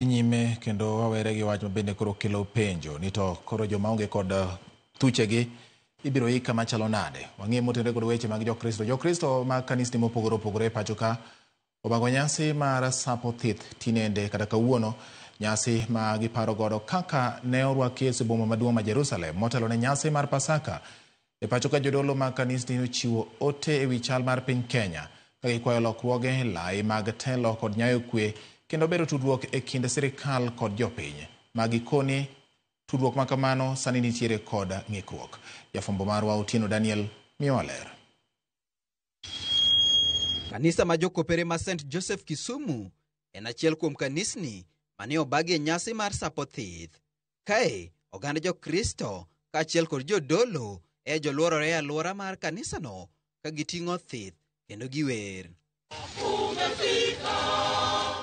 Nyime kendo wawere gi wach mabende koro kelo penjo ni to koro joma onge kod thuchegi ibiro ik kama chalo nade. Wang'e motenore kod weche mag Jokristo. Jokristo mag kanisni mopogore opogore e pacho ka obago nyasi mar sapo thith tinende kata kawuono, nyasi ma giparo godo kaka ne orwak Yesu e boma maduong' ma Jerusalem motelo ne nyasi mar Pasaka. E pacho ka jodolo mag kanisni ochiwo ote ewi chal mar piny Kenya ka gikwayo lokruoge, lai mag telo kod nyayo kwe kendo bero tudruok e kind sirikal kod jopiny. Ma gikoni tudruok ma kamano sani nitiere kod ng'ikruok. Jafwambo marwa Otieno Daniel miyowa ler. Kanisa ma jokopere ma St. Joseph Kisumu en achiel kuom kanisni mane obagie nyasi mar sapo thith. Kae, oganda Jokristo kaachiel kod jodolo e joluorore e alwora mar kanisano ka giting'o thith kendo giwer.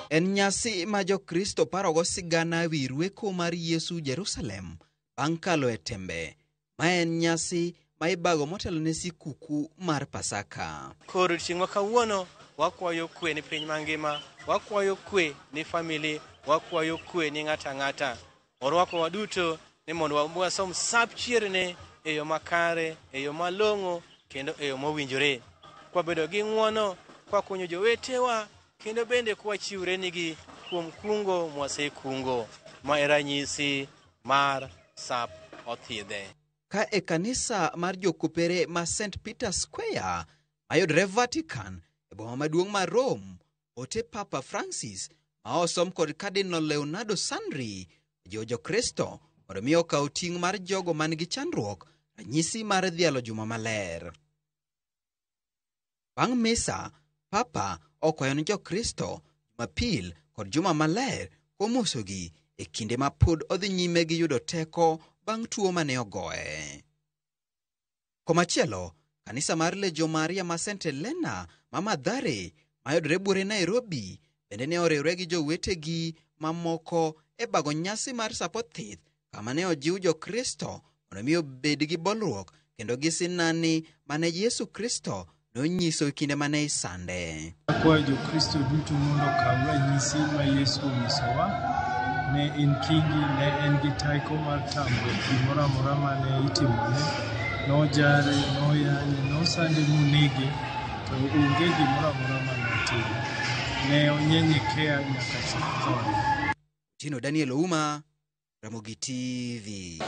En nyasi ma Jokristo parogo sigana wi rweko mar Yesu Jerusalem bang' kalo e tembe. Ma en nyasi ma ibago motelo ne sikuku mar Pasaka. Koro odiochieng' ma kawuono wakwayo kwe ni piny mangima, wakwayo kwe ni family, wakwayo kwe ni ng'ato ang'ata. Orwakowa duto ni mondo wasom sap chierne e yo makare, e yo malong'o kendo e yo mowinjore. Kwabedo gi ng'uono, kwakonyo jowetewa kendo bende kwachiwre nigi kuom kungo mwasekungo. Ma e ranyisi mar sap othidhe. Ka e kanisa mar jokopere ma St. Peter Square mayudore Vatican e boma maduong' mar Rome, ote Papa Francis ma osom kod Cardinal Leonardo Sandri ojiwo Jokristo mondo mi okaw ting' mar jogo man gi chandruok, ranyisi mar dhialo juma maler. Bang' misa, Papa okwayo ni Jokristo Jumapil kod Juma Maler komosogi e kinde ma pod odhi nyime gi yudo teko bang' tuo mane ogoye. Komachielo, kanisa mar Legio Maria ma St. Helena ma Mathare mayudore buore Nairobi bende ne oriwre gi jowetegi mamoko e bago nyasi mar sapo thith kama ne ojiw Jokristo mondo mi obed gi bolruok kendo gi sinani mane Yesu Kristo nonyiso e kinde mane isande. Akwayo Jokristo duto mondo okaw ranyisi ma Yesu onyisowa. Ne en kingi, ne en gi teko mar tamruok gimoro amora mane itimone. Nojare, noyanye, nosande monege, to onge gimoro amora mane otimo. Ne onyenyekea nyaka chop thone. Otieno Daniel Ouma, Ramogi TV.